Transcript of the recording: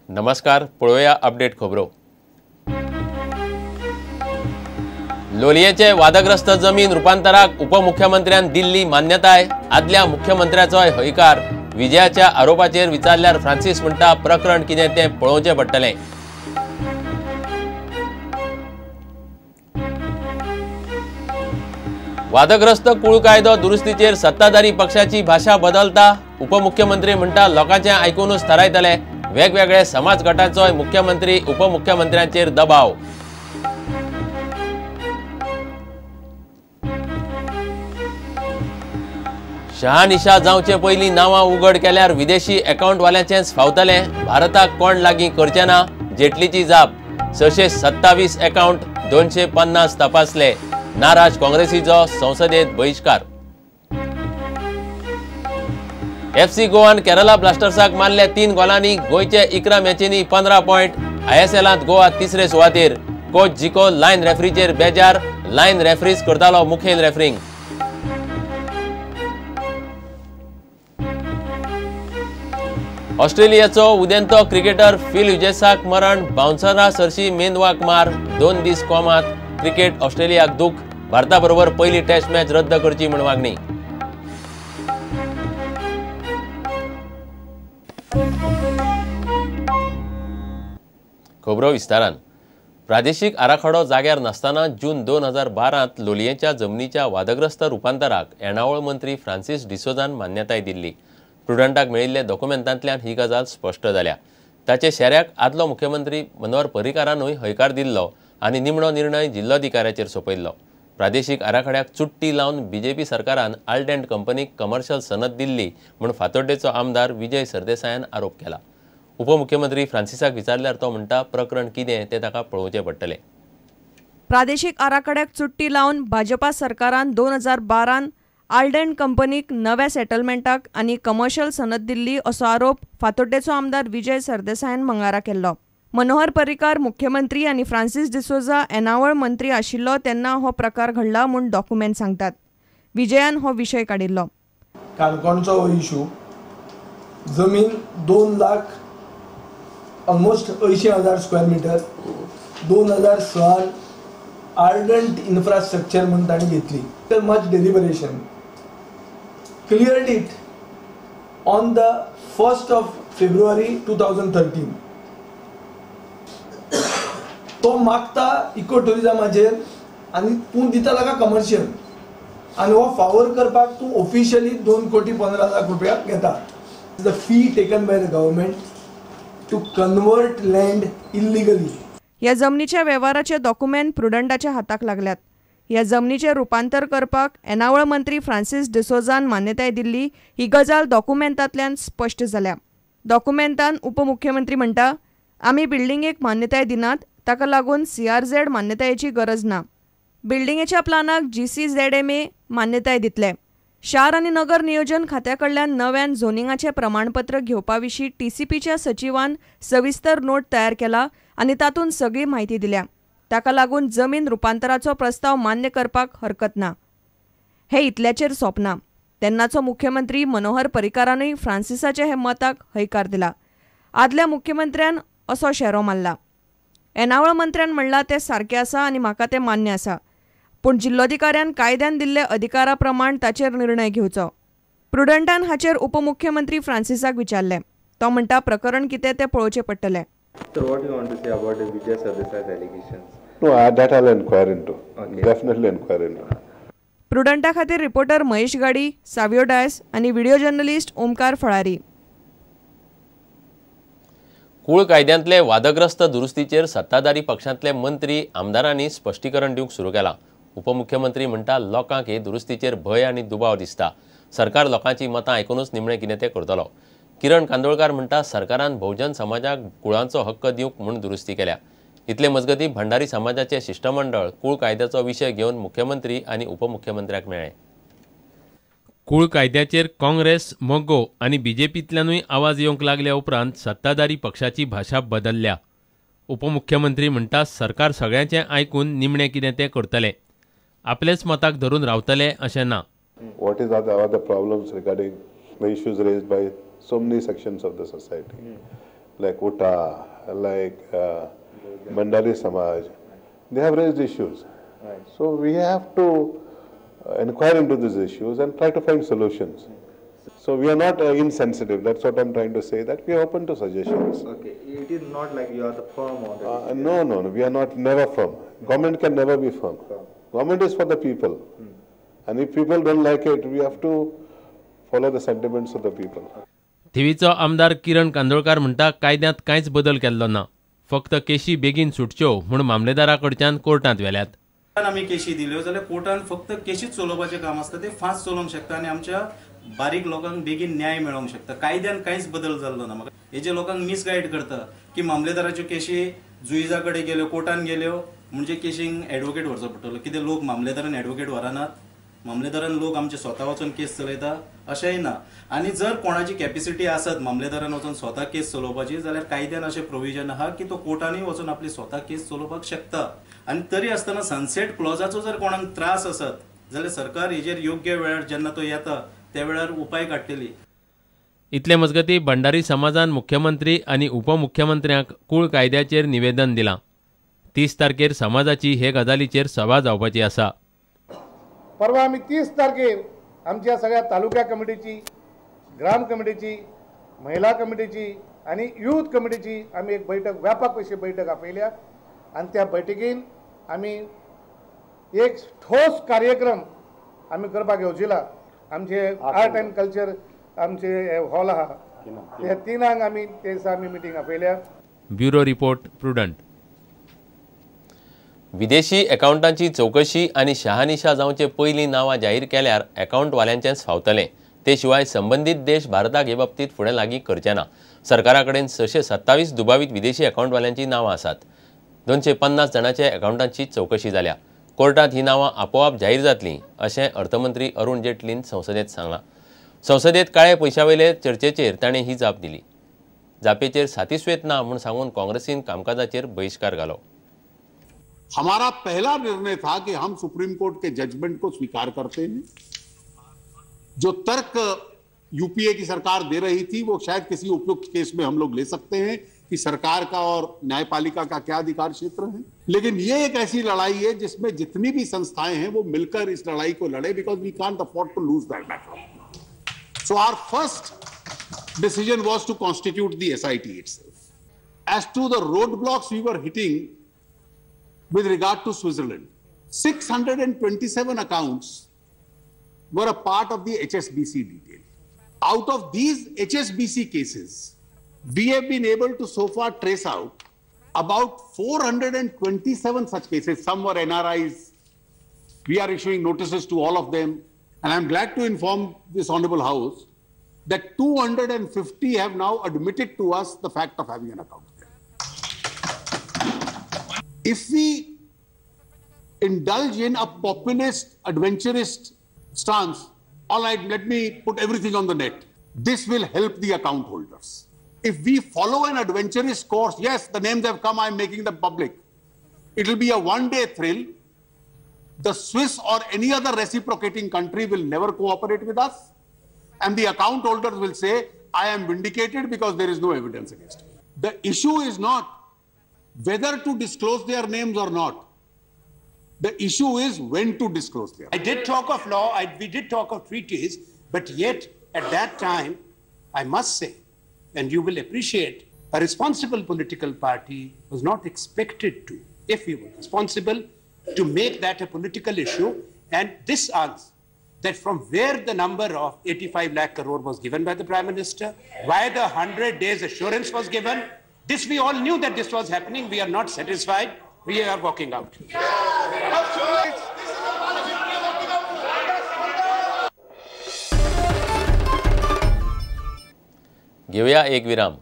नमस्कार, पळोवया अपडेट खबरो। लोलयेचे वादग्रस्त जमीन रुपांतराक उपमुख्यमंत्र्यान दिल्ली मान्यताय, आदल्या मुख्यमंत्र्याचोय हयकार। विजयाच्या आरोपाचेर विचारल्यार फ्रांसीस म्हणटा प्रकरण कितें तें पळोवचें पडटलें। वादग्रस्त कूळ कायदो दुरुस्तीचेर सत्ताधारी पक्षाची भाशा बदलता। उपमुख्यमंत्री म्हणटा लोकांचें आयकुनूच थारायतले। वेगवेगळे समाज गटांचोय मुख्यमंत्री उपमुख्यमंत्र्यांचेर दबाव। शहानिशा जावचे पयलीं नांवां उघड केल्यार विदेशी अकाउंटवाल्यांचेंच फावतलें, भारताक कोण लागीं करचे ना, जेटलीची जाप। 627 अकाउंट 250 तपासले। नाराज काँग्रेसीचो संसदेत बहिश्कार। एफसी गोवान केरला ब्लास्टर्साक मारले 3 गोलांनी। गोंयचे 11 मॅचींनी 15 पॉयंट। आयएसएलांत गोवा तिसरे सुवातेर। कोच जिको लायन रेफ्रीचेर बेजार, लायन रेफ्रीज करतालो मुखेल रेफ्रींग। ऑस्ट्रेलियाचो उदेंतो क्रिकेटर फिल ह्युजेसाक मरण, बाउन्सरा सरशी मेंदवाक मार, 2 दीस कोमात। क्रिकेट ऑस्ट्रेलियाक दुख, भारता बरोबर पयली टेस्ट मॅच रद्द करची म्हूण मागणी। खबरो विस्तारान। प्रादेशीक आराखडो जाग्यार नासतना जून 2012 लोलयेच्या जमनीच्या वादग्रस्त रुपांतराक येणावळ मंत्री फ्रांसीस डिसोजान मान्यताय दिल्ली। प्रुडंटाक मेळिल्ल्या डॉक्युमेंटांतल्यान ही गजाल स्पश्ट जाल्या। ताचे शेऱ्याक आदलो मुख्यमंत्री मनोहर पर्रीकारानूय हयकार दिल्लो आनी निमणो निर्णय जिल्लोधिकाऱ्याचेर सोंपयल्लो। प्रादेशीक आराखड्याक चुट्टी लावन बीजेपी सरकारान आल्डेंट कंपनीक कमर्शियल सनद दिल्ली म्हूण फातोड्डेचो आमदार विजय सरदेसायान आरोप केला। उपमुख्यमंत्री फ्रांसिसाक विचारल्यार तो म्हणटा प्रकरण कितें तें ताका पळोवचें पडटलें। प्रादेशीक आराखड्याक चुट्टी लावन भाजपा सरकारान 2012 आल्डेंट कंपनीक नव्या सेटलमेंटाक आनी कमर्शियल सनद दिल्ली असो आरोप फातोड्डेचो आमदार विजय सरदेसायान मंगळारा केल्लो। मनोहर पर्रीकार मुख्यमंत्री आनी फ्रांसीस डिसोजा येणावळ मंत्री आशिल्लो तेन्ना हो प्रकार घडला म्हूण डॉक्युमेंट सांगतात। विजयान हो विशय काडिल्लो। काणकोणचो हो इशू, जमीन 2 lakh almost 80,000 square metre 2006 Ardent Infrastructure म्हूण तांणी घेतली। तर much deliberation cleared it on the 1st of February 2013। तो मागता इको टुरिजमाचेर आनी तूं दिता ताका कमर्शियल, आनी हो फावर करपाक तूं ऑफिशियली 2,15,00,000 रुपया घेता। The fee taken by the government to convert land illegally. ह्या जमनीच्या वेव्हाराचे डॉक्युमेंट प्रुडंटाच्या हाताक लागल्यात। ह्या जमनीचें रुपांतर करपाक येणावळ मंत्री फ्रांसीस डिसोजान मान्यताय दिल्ली ही गजाल डॉक्युमेंटांतल्यान स्पश्ट जाल्या। डॉक्युमेंटान उपमुख्यमंत्री म्हणटा आमी बिल्डिंगेक मान्यताय दिनात, ताका लागून सीआरझेड मान्यतायेची गरज ना। बिल्डिंगेच्या प्लानाक जीसीझेडएमए मान्यताय दितले। शार आनी नगर नियोजन खात्या कडल्यान नव्यान झोनिंगाचें प्रमाणपत्र घेवपा विशीं टीसीपीच्या सचिवान सविस्तर नोट तयार केला आनी तातूंत सगळी म्हायती दिल्या। ताका लागून जमीन रुपांतराचो प्रस्ताव मान्य करपाक हरकत ना। हे इतल्याचेर सोंपना। तेन्नाचो मुख्यमंत्री मनोहर पर्रीकारानूय फ्रांसिसाच्या हे मताक हयकार दिला। आदल्या मुख्यमंत्र्यान असो शेरो मारला। येणावळ मंत्र्यान म्हणलां तें सारकें आसा आनी म्हाका तें मान्य आसा, पूण जिल्लोधिकाऱ्यान कायद्यान दिल्ले अधिकारा प्रमाण ताचेर निर्णय घेवचो। प्रुडंटान हाचेर उपमुख्यमंत्री फ्रांसिसाक विचारलें। तो म्हणटा प्रकरण कितें तें पळोवचें पडटलें। So what do you want to say about the Vijay Sardesai's allegations? No, that I'll inquire into. Okay. Definitely inquire into. प्रुडंटा खातीर रिपोर्टर महेश गाडी, सावियो डायस आनी व्हिडिओ जर्नलिस्ट ओमकार फळारी। कूळ कायद्यांतले वादग्रस्त दुरुस्तीचेर सत्ताधारी पक्षांतले मंत्री आमदारांनी स्पश्टीकरण दिवंक सुरू केलां। उपमुख्यमंत्री म्हणटा लोकांक हे दुरुस्तीचेर भंय आनी दुबाव दिसता। सरकार लोकांची मतां आयकुनूच निमणें कितें तें करतलो। किरण कांदोळकार म्हणटा सरकारान भोवजन समाजाक कुळांचो हक्क दिवंक म्हूण दुरुस्ती केल्या। इतले मजगतीं भंडारी समाजाचें शिश्टमंडळ कूळ कायद्याचो विशय घेवन मुख्यमंत्री आनी उपमुख्यमंत्र्याक मेळ्ळें। कूळ कायद्याचेर काँग्रेस, मगो आनी बीजेपींतल्यानूय आवाज येवंक लागल्या उपरांत सत्ताधारी पक्षाची भाशा बदलल्या। उपमुख्यमंत्री म्हणटा सरकार सगळ्यांचें आयकून निमणें कितें तें करतलें, आपलेच मताक धरून रावतले अशें ना। What is other problems regarding the issues raised by so many sections of the society? like UTA, like Mandali Samaj, they have raised issues. Right. So we have to inquire into these issues and try to find solutions. So we are not insensitive, that's what I'm trying to say, that we are open to suggestions. Okay, it is not like you are the firm on the No, no, no, we are not, never firm. Government can never be firm. Government is for the people. And if people don't like it, we have to follow the sentiments of the people. थिवीचो आमदार किरण कांदोळकार म्हणटा कायद्यांत कांयच बदल केल्लो ना, फक्त केशी बेगीन सुटच्यो म्हूण मामलेदारा कडच्यान कोर्टांत व्हेल्यात. आमी केशी दिल्यो जाल्यार कोर्टान फक्त केशीच चलोवपाचें काम आसता, ते फास्ट चलोवंक शकता आनी आमच्या बारीक लोकांक बेगीन न्याय मेळोंक शकता. कायद्यान कांयच बदल जाल्लो ना. म्हाका हेजे लोकांक मिसगायड करता की मामलेदाराच्यो केशी जुईजा कडेन गेल्यो, कोर्टान गेल्यो म्हणजे केशींक एडवोकेट व्हरचो पडटलो. कितें लोक मामलेदारान एडवोकेट व्हरनात? मामलेदारान लोक आमचे स्वता वचून केस चलयता अशेंय ना. आनी जर कोणाची कॅपेसिटी आसत मामलेदारान वचून स्वता केस चलोवपाची जाल्यार कायद्यान अशें प्रोविजन आहा की तो कोर्टानूय वचून आपली स्वता केस चलोवपाक शकता. आनी तरी आसतना सनसेट क्लॉजाचो जर कोणाक त्रास आसत जाल्यार सरकार हेजेर योग्य वेळार जेन्ना तो येता त्या वेळार उपाय काडटली. इतले मजगती भंडारी समाजान मुख्यमंत्री आनी उपमुख्यमंत्र्यांक कूळ कायद्याचेर निवेदन दिलां. 30 तारखेर समाजाची हे गजालीचेर सभा जावपाची आसा. परवा आमी 30 तारखेर आमच्या सगळ्या तालुक्या कमिटीची, ग्राम कमिटीची, महिला कमिटीची आनी यूथ कमिटीची आमी एक बैठक, व्यापक अशी बैठक आपयल्या आनी त्या बैठकीन आमी एक ठोस कार्यक्रम आमी करपाक येवजिला. आमचे आर्ट अँड कल्चर आमचे हॉल आहा त्या 3 आमी ते दिसा आमी मिटींग आपयल्या. Bureau report, Prudent. विदेशी अकाउंटांची चौकशी आनी शहानिशा जावचे पयलीं नांवां जाहीर केल्यार अकाउंटवाल्यांचेंच फावतलें. ते शिवाय संबंदीत देश भारताक हे बाबतींत फुडें लागीं करचे ना. सरकारा कडेन 627 दुबावीत विदेशी अकाउंटवाल्यांचीं नांवां आसात. 250 जाणांच्या अकाउंटांची चौकशी जाल्या. कोर्टांत ही नांवां आपोआप जाहीर जातलीं अशें अर्थमंत्री अरुण जेटलीन संसदेंत सांगलां. संसदेंत काळे पयशावयले चर्चेचेर ताणें ही जाप दिली. जापेचेर सातिस्वेत ना म्हूण सांगून काँग्रेसीन कामकाजाचेर बहिश्कार घालो. हमारा पहला निर्णय था कि हम सुप्रीम कोर्ट के जजमेंट को स्वीकार करते हैं. जो तर्क यूपीए की सरकार दे रही थी वो शायद किसी उपयुक्त केस में हम लोग ले सकते हैं कि सरकार का और न्यायपालिका का क्या अधिकार क्षेत्र है, लेकिन ये एक ऐसी लड़ाई है जिसमें जितनी भी संस्थाएं हैं वो मिलकर इस लड़ाई को लड़े, because we can't afford to lose that battle. So our first decision was to constitute the SIT itself. As to the road blocks we were hitting with regard to Switzerland, 627 accounts were a part of the HSBC detail. Out of these HSBC cases, we have been able to so far trace out about 427 such cases. Some were NRIs. We are issuing notices to all of them. And I'm glad to inform this Honorable House that 250 have now admitted to us the fact of having an account there. If we indulge in a populist, adventurist stance, all right, let me put everything on the net. This will help the account holders. If we follow an adventurous course, yes, the names have come, I'm making them public. It will be a one-day thrill. The Swiss or any other reciprocating country will never cooperate with us. And the account holders will say, I am vindicated because there is no evidence against me. The issue is not whether to disclose their names or not. The issue is when to disclose their names. I did talk of law, we did talk of treaties, but yet at that time, I must say, and you will appreciate, a responsible political party was not expected to, if we were responsible, to make that a political issue. And this answer, that from where the number of 85 lakh crore was given by the Prime Minister, why the 100 days assurance was given, this we all knew that this was happening. We are not satisfied. We are walking out. घेऊया एक विराम.